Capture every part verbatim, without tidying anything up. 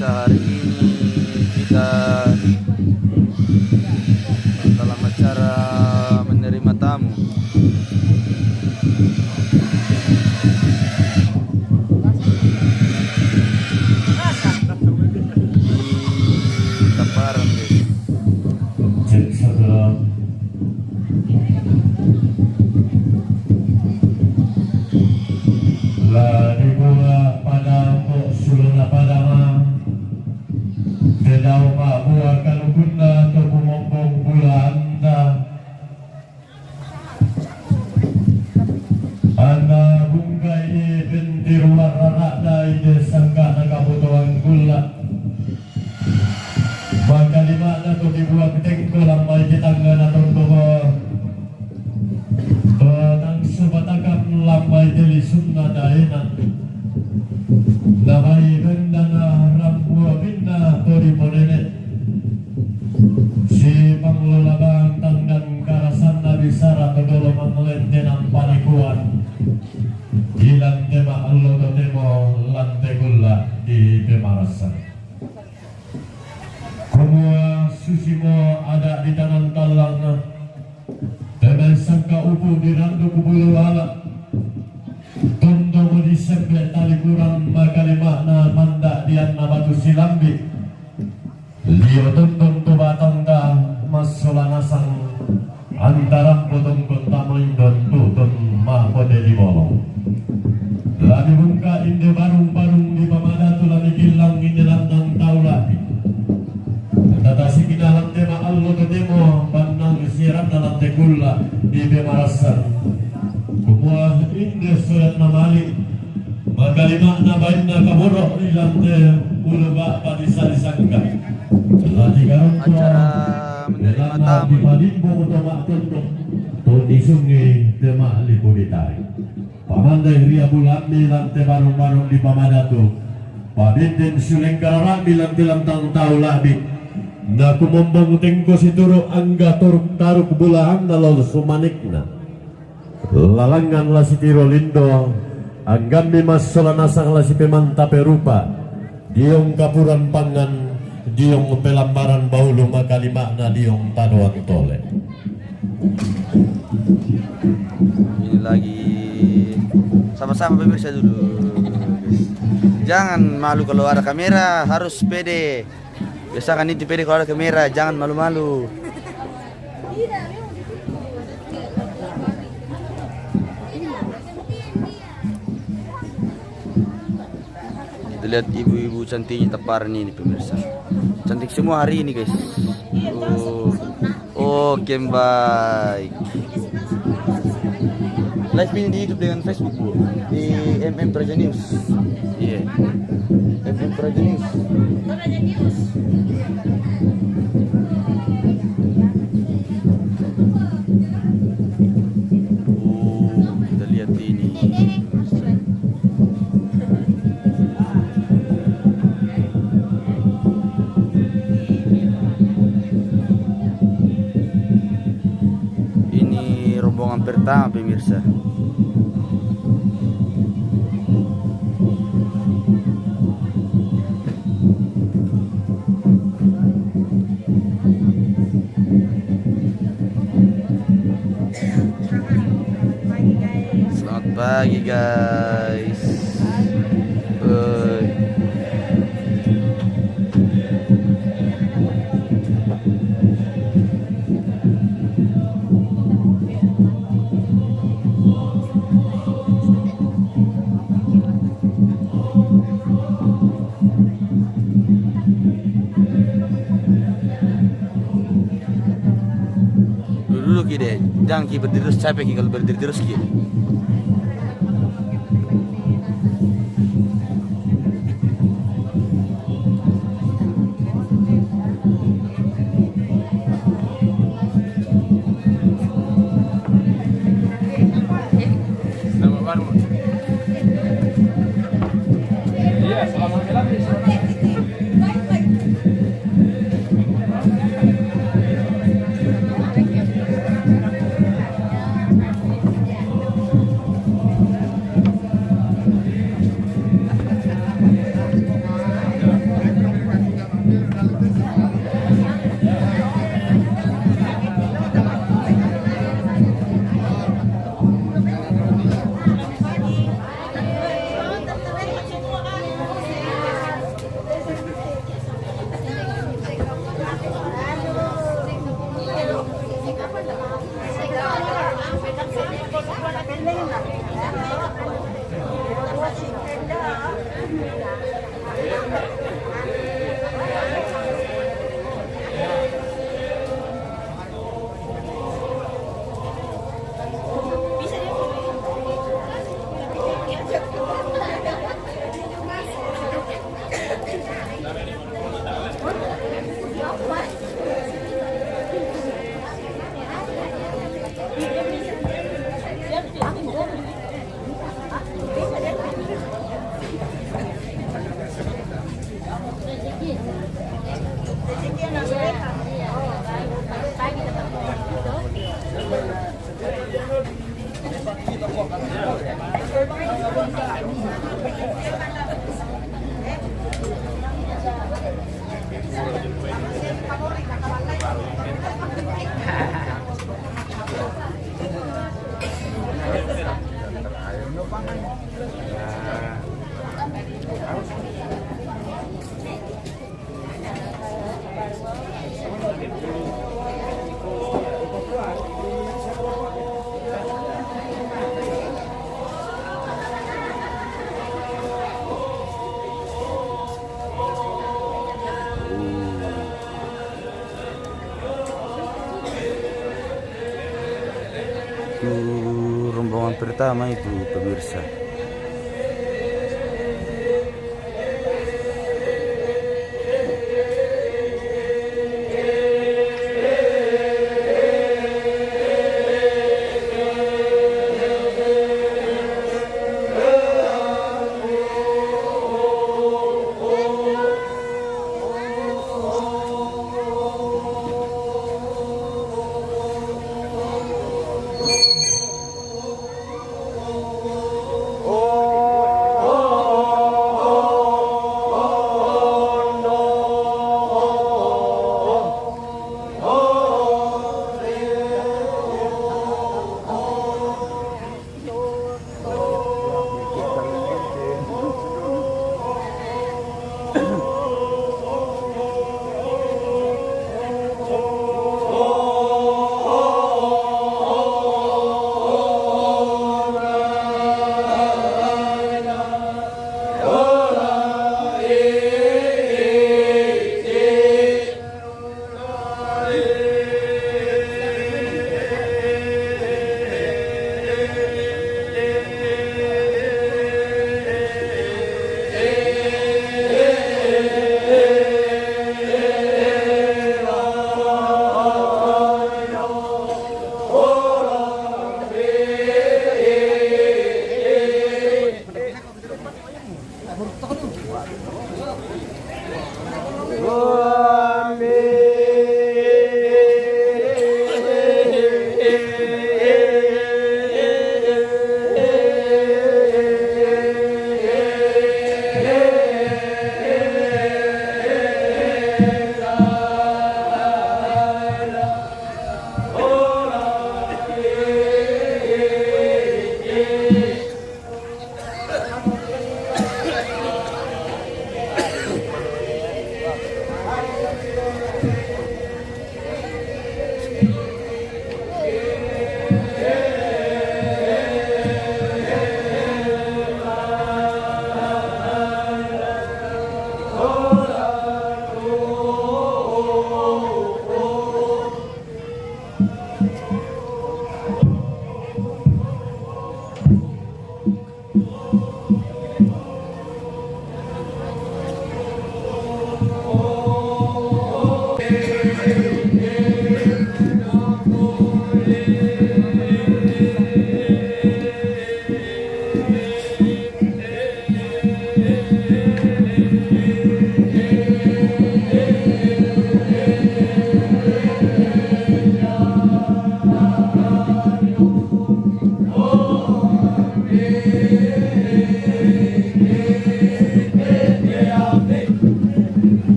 Hari ini kita dalam acara menerima tamu. Di Tamparan, guys. Cek satu. La dibuat pada kok suluna pada ma. Tedau ma buah kalukunna to kumombong bulanta. Anna bungkai i pentiru warrara'na i de sangka'na kabutoan kulla. Makalima'na to dibuat tengko lammai di tangngana tondoko. To tang subatakang lammai di lisunna daena. Nabai bendana rambu abinna to diponene. Si panglola bantang dan karasanna bisara to dolo manglente nampa nikuan. Ilante ma allo totemo lante kulla di pemarasan. Kumua susimo ada di tanang tallangna, tenai sangka upu di randu kubulu ala. Tondomo di sembe tali kurang makalima'na manda di anna batu silambi. Lio tondong to batangta massola nasang. Antarampo tongkon tama indon tutun makote di bolong. Lani bungka inde barung-barung di pamadatu lani killang inde lantang tau lati. Tata sikina lante ma allo totemo bannang siranna lante kulla di pemarasan. Kumua inde soyatna mali. Makalima'na bainna kaboro ri lante ulu ba'ba di sari sangka. Lati karonto. Acara menerima tamu. Dipalimbo to ma'tondok. To disungi te ma'lipu ditari. Pamandai ria bulammi lante barung-barung di pamadatu. Pabenden suleng kararami lante lantang tau labi. Na kumombong tengko situru angga turuk taruk bulaanna lao sumanikna. Lalangan la sitiro lindo, anggammi massola nasang la sipemantape rupa, diong kapuran pangan, diong pelambaran baulu makalima'na diong tadoan tole. Ini lagi sama-sama pemirsa dulu. Jangan malu kalau ada kamera, harus pede. Biasakan itu pede kalau ada kamera, jangan malu-malu. Kita lihat ibu-ibu cantiknya Tamparan ini, pemirsa. Cantik semua hari ini, guys. Oh. Oke, baik. Live ini di YouTube dengan Facebook, Bu. Di M M Praja News. Iya. M M Praja News. Oh, kita lihat ini. Ini rombongan pertama, pemirsa. Selamat pagi, guys. Woi. Dulu-dulu ki deh, jangan ki berdiri terus, capek ki kalau berdiri terus ki. Itu rombongan pertama itu, pemirsa.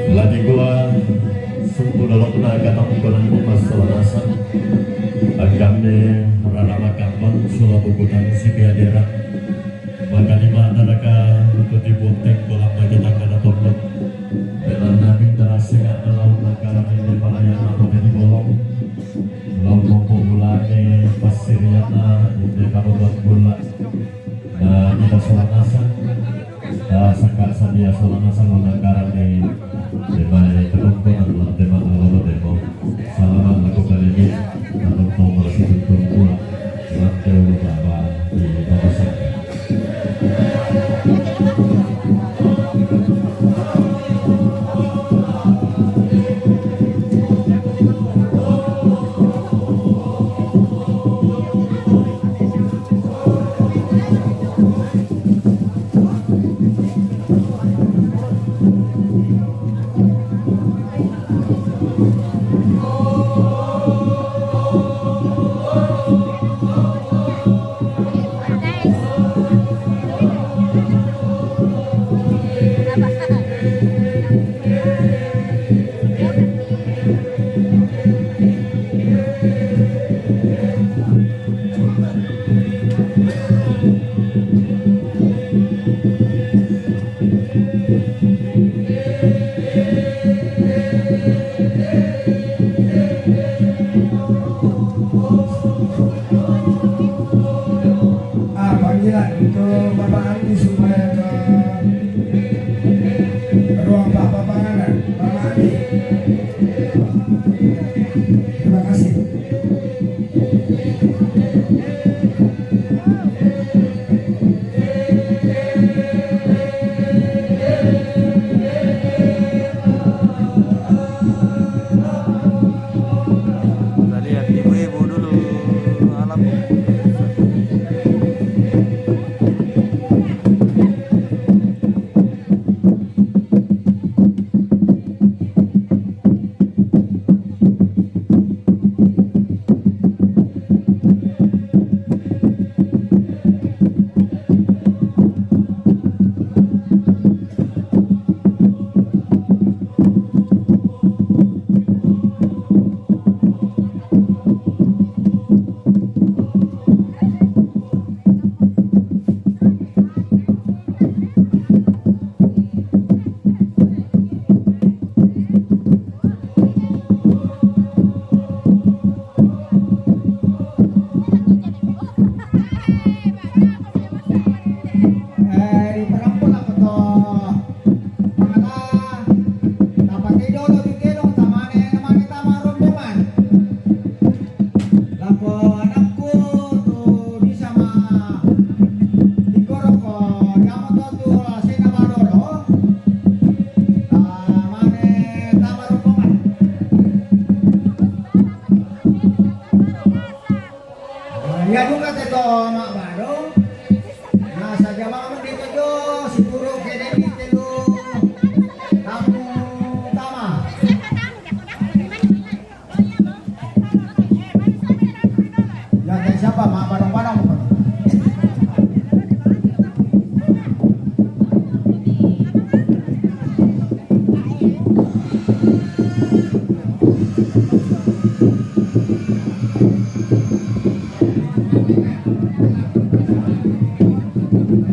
Lagi gua sumpu dalok na gatang ikonan di mas sawanasan. Agam ni rarama kambang sula bukutan si biadera. Maka lima daraka untuk dibunteng kolam bagi tangan atau belum. Bela nabi darasika dalam nagara ini palayan atau di bolong. Lalu mampu mulai pasiriana ini kamu buat bola. Nah, kita sawanasan. Nah, saka sadia sawanasan menangkaran di tema kelompok adalah tema lolo demo. Salaman lakukan ini. Lalu nomor satu pula. Lantai utama di Bapak Saka. Mak Barong. Nah, saja mama di Tejo, si Puruk, Kedemi, Telu, Tamu, Tama. Ya, kayak siapa? Mak Barong-Barong.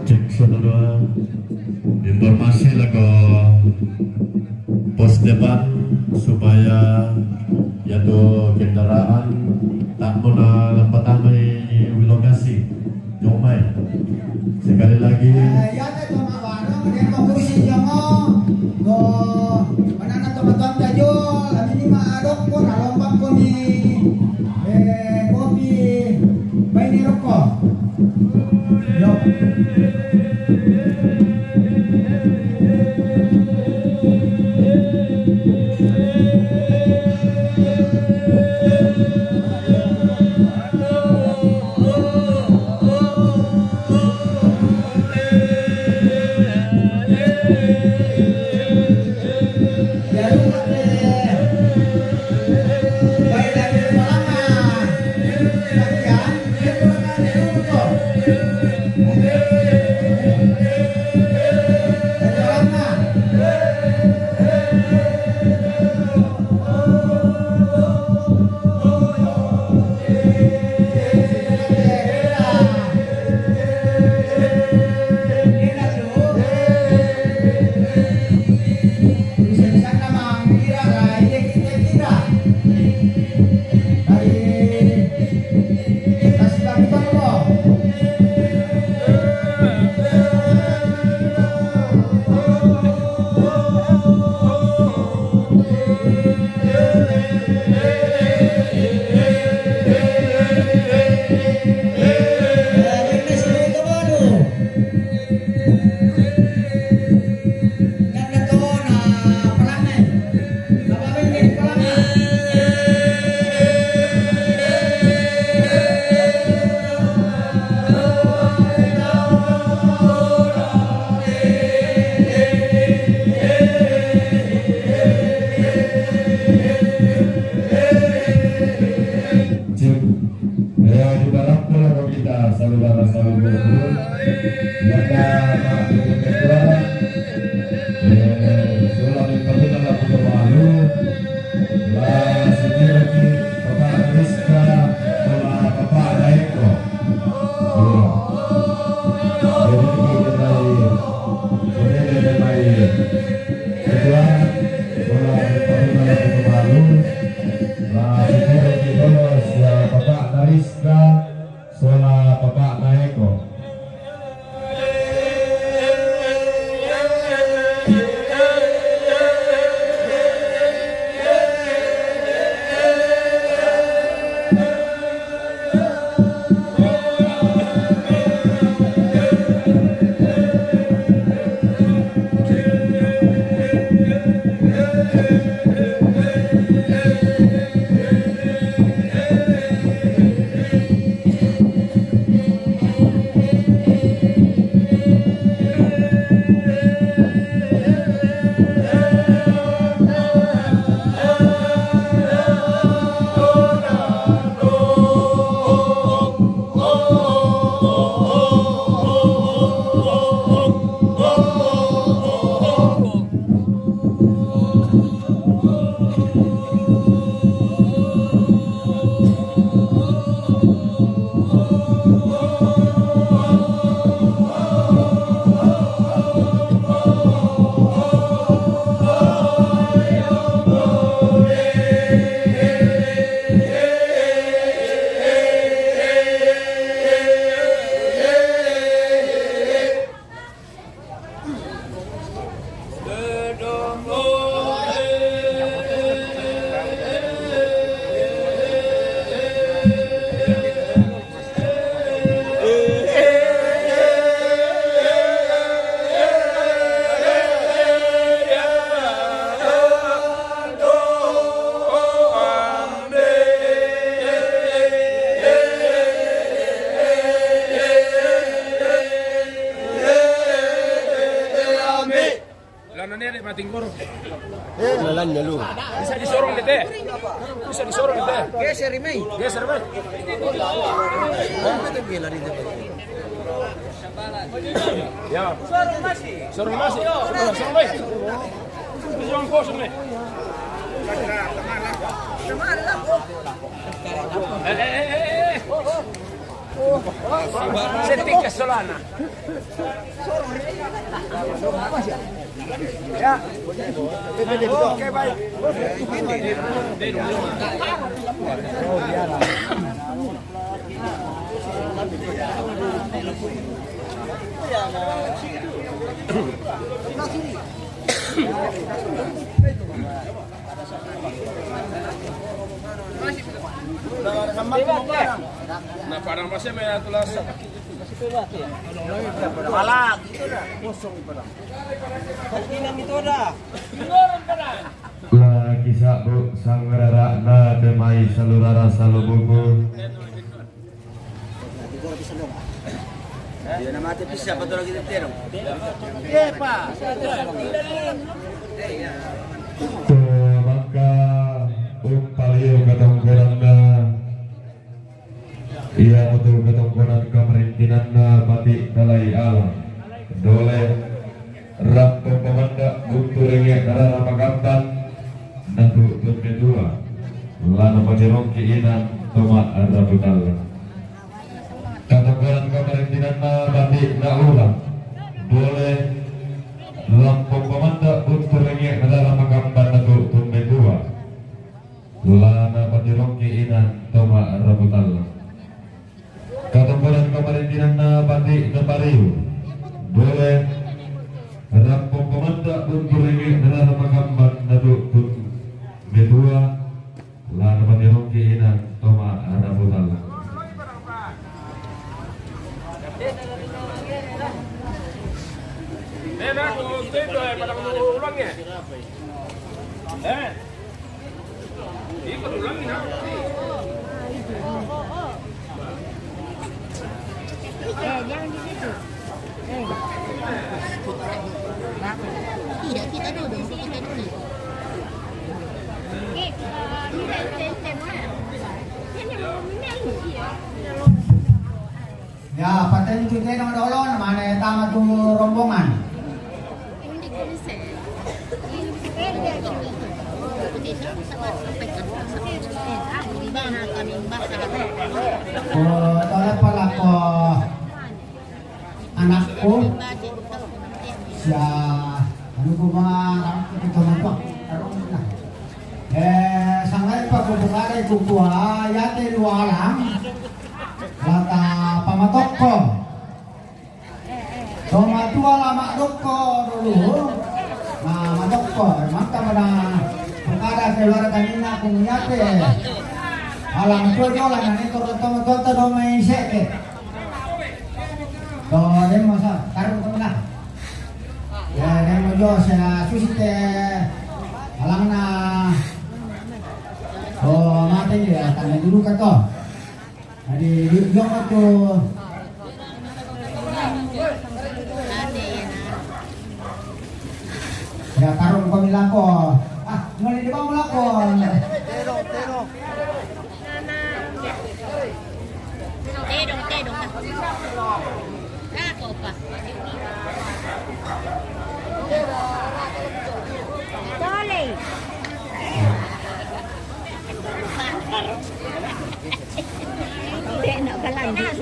Cek satu dua. Informasi lagi pos depan supaya yaitu kendaraan tak muna lambat tamai di lokasi. Jomai. Sekali lagi. Eh, ya, tak cuma barang, dia mau kursi, dia mau. Tuh, mana nak tempat tuan tajul, ini mah adok pun, alombak pun ni. Eh, kopi, baik ni rokok. Yo. Tingkor. Jalannya lu. Bisa disorong deh, teh. Bisa disorong deh, teh. Geser, Mei. Geser, Mei. Ya. Sorong masih. Sorong, sorong, Mei. Sorong kosong, Mei. Eh, eh, eh, eh, eh. Setting ke Solana. Ya. Oke, baik. Nah, padang pasir merah tulas. Malah gitu dah. Kosong padang. Kau bilang itu dah. Lah kisah bu sangrara na demai salurara salububu. Iya, nama ate bisa betul lagi tetero. Iya, Pak. Tuh, maka umpalio katongkonan na. Iya, betul katongkonan kamarintinanna batik dalai alam. Dole. Rampung pamanda buntu renge rara magamban natu tummetua lana patirongki inang toma rabu tallang. Katongkonan kamarintinanna batik na ulang. Dole. Rampung pamanda buntu renge rara magamban natu tummetua lana patirongki inang toma rabu tallang. Katongkonan kamarintinanna batik na pariu. Dole. Rampung pamanda buntu renge rara magamban natu tummetua lana patirongki inang toma rabu tallang. Eh, nah, kalau itu, itu, eh, pada ulang ya? Eh? Ya, patentu tedong dolo, mana tama tu rombongan. Oh, tole pala ko anakku. Sia, anu ko ma, kita mapa. Eh, sangai pa ko bukare ko kua, yate lualang. Lata pamatokko. Tomatua la madokko dulu. Nah, madokko. Maka pada perkara keluarga nina kung yate. Alang tua jola nani toro tomatua ta do mai seke. To demo sa, tarung to na. Ya, demo jo sa susi te. Alang na. Oh, mate ya, tanya dulu ka to. Adi, yuk, yuk, tuh. Ya, tarung kami lako. Ah, mulai di bawah lako. Tedong, tedong. Lako, Pak. Tole. Tena kalanjut.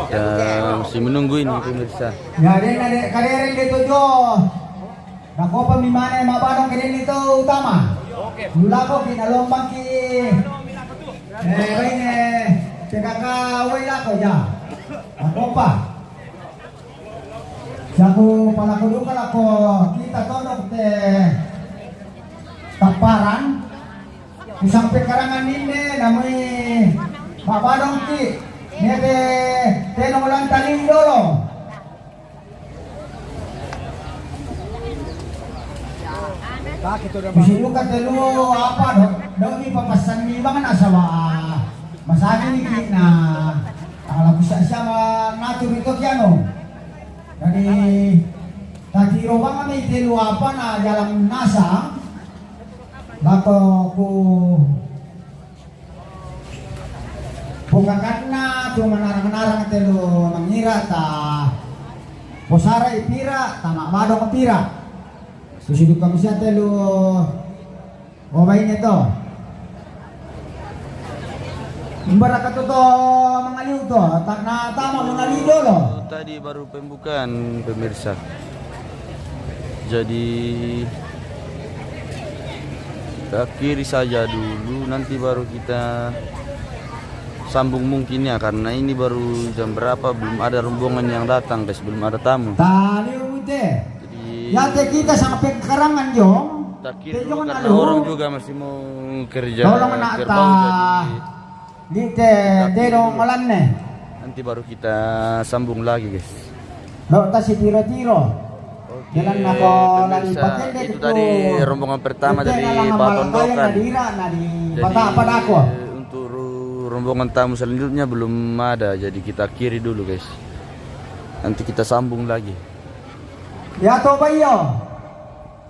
Ya, masih menunggu ini pemirsa. Ya, dek, dek, kadereng dek tujuh. Nako pemimane mabanong kene ni to utama. Lulako ki nalombang ki. Eh, baine, P K K wai lako ya. Kopa. Siaku palaku duka lako kita tondok te Taparan. Kusang pekarangan ninde namui mabadong ki. Nia te teno ulang tali dolo. Bisi duka telu apa do, domi papasan ni bang na sawa. Masagi ni kina. Kalau bisa sama natur itu kiano. Jadi tadi robang kami telu apa na jalan nasa. Lako ku Bukakanna tu manarang-narang telu mangira ta posara ipira, ta mabadong pira. Susidu kami sia telu obaine to. Imbara katu to mangaliu to, ta na tama menali dolo. Tadi baru pembukaan, pemirsa. Jadi kita akhiri saja dulu, nanti baru kita sambung mungkin ya, karena ini baru jam berapa, belum ada rombongan yang datang guys, belum ada tamu. Tali ute. Jadi ya te kita sampai karangan jong. Kita akhiri dulu karena orang juga masih mau kerja kerbau, jadi Dite deno malanne. Nanti baru kita sambung lagi guys. Lo tasi tiro-tiro. Oke, pemirsa, itu tadi rombongan pertama dari Patondokan. Jadi untuk ru- rombongan tamu selanjutnya belum ada, jadi kita akhiri dulu guys. Nanti kita sambung lagi. Ya to bayo.